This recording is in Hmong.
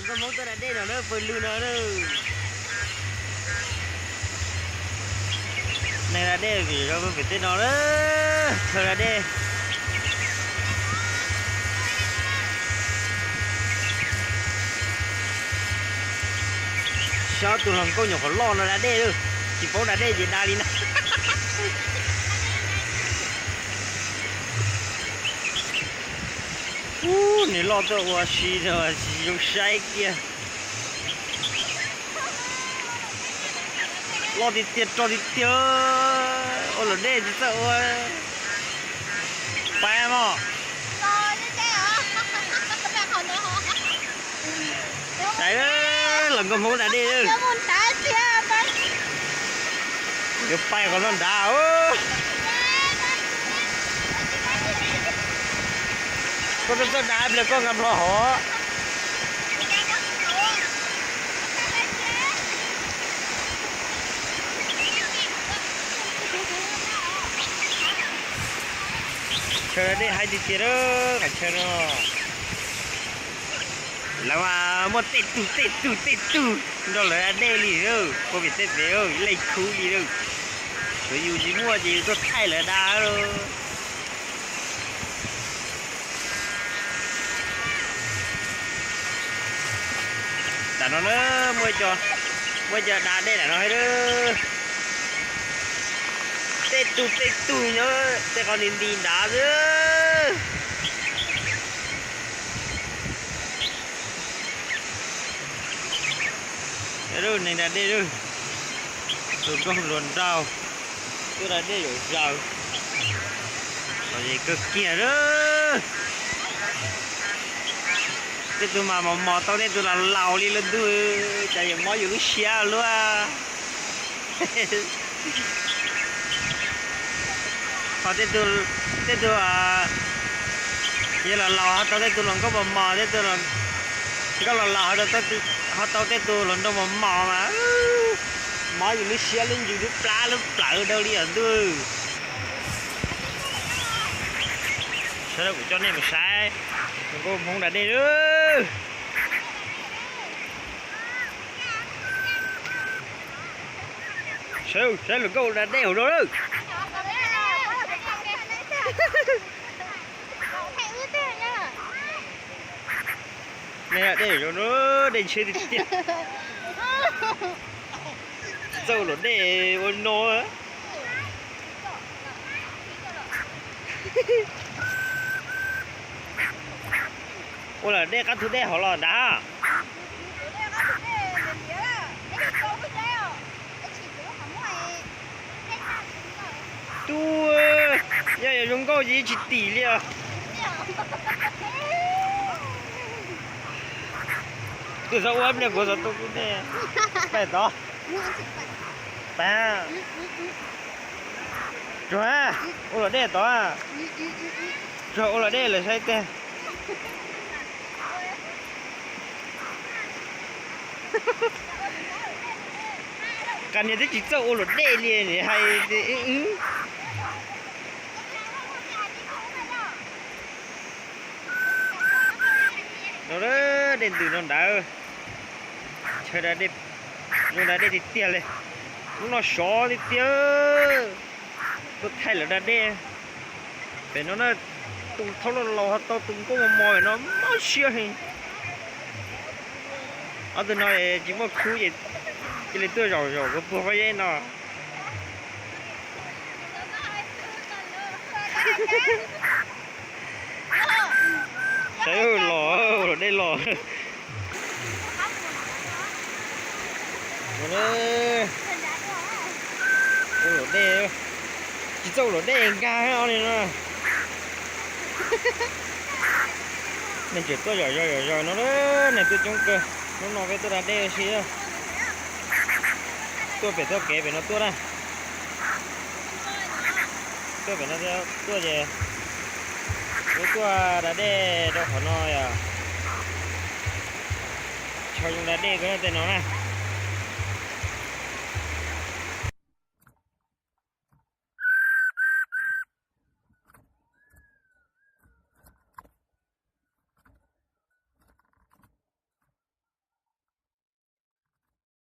Nkauj Hmoob tuaj da dej no na, pw lwg no na. Neeg da dej vim zov pem tej no na, chaw da dej. Saib tus hluas nkauj nyuam qhuav loj no da dej lawm, tsis paub da dej ces da li na. Ub, nws loj tuaj ua si no tsis zoo saib kiag. Loj tiag tiag, rog tiag tiag, ua luam dej tsis txawj ua. Pab mog. Saib los nkauj Hmoob da dej. Yuav pais qhov no nrad. Koj txawj txawj da pliag koj nqa nplho hov. Chaw da dej haib tiag tiag lawm, qhov chaw no. Lawv mas muaj tej tug tej tug tej tug nrog lawv da dej li lawm, puag pem tej pem leej khub li lawm. Tsuav yus tsis muaj ces yus tuaj thaij lawv da lawm. Tam no na, muaj cov da dej ntawm no thiab. Tej tug tej tug nyob tej qhov nti nti nrad xwb. Neeg da dej, tus nkauj hluas nraug tuaj da dej zom zaws. Kawg kiag lawm. Tej tug mas mos mos tau tej tug laus laus li lawm ntuj, cas yuav mob yus lub siab luaj. Ho tej tug, tej tug yog laus laus ho tau tej tug hluas nkauj mos mos, tej tug nkauj laus laus ho tau tej tug hluas nraug mos mos mas mob yus lub siab lub ntsws lub plab lub plawv dhau li os ntuj. Sawv daws, kuv coj nej mus saib nkauj Hmoob da dej. Saib, saib hluas nkauj da dej hauv no lawm. Nej da dej zoo no, dej ntshiab tiag tiag. Txawj ua luam dej ua no. Ua luam dej qab tug dej hauv los nrad. Tub, yog yuav zoo nkauj ces yeej tsis tim li os. Twb txhob ua ib pliag kuv txog tuaj kuv ne. Pais tod. Pab. Tsuag, ua luam dej tod. Tsuag ua luam dej lawm saib tiag. Qas niag twb tsis txawj ua luam dej li hais. No, dej ntws no ntawd. Chaw da dej, zoo da dej tiag tiag li. Hnub no sov tiag tiag. Tuaj thaij lawv da dej. Pem no na, tus thaub loj laus ho tau tus nkauj mos mos no mob siab heev. Ob tug no tsis muaj khub ces cia li tuaj zaum zaum puag pob zeb no. Saib los, ua luam dej los. Ua luam dej, tsis txawj ua luam dej nkag li no. Neeg tseem tuaj zom zaws zom zaws no, neeg tuaj coob kawg. Hnub no peb tuaj da dej ua si. Tuaj pem txoj kev pem no tuaj na. Tuaj pem no tuaj ces wb tuaj da dej rau qhov no yom. Chaw zoo da dej kawg tej no na.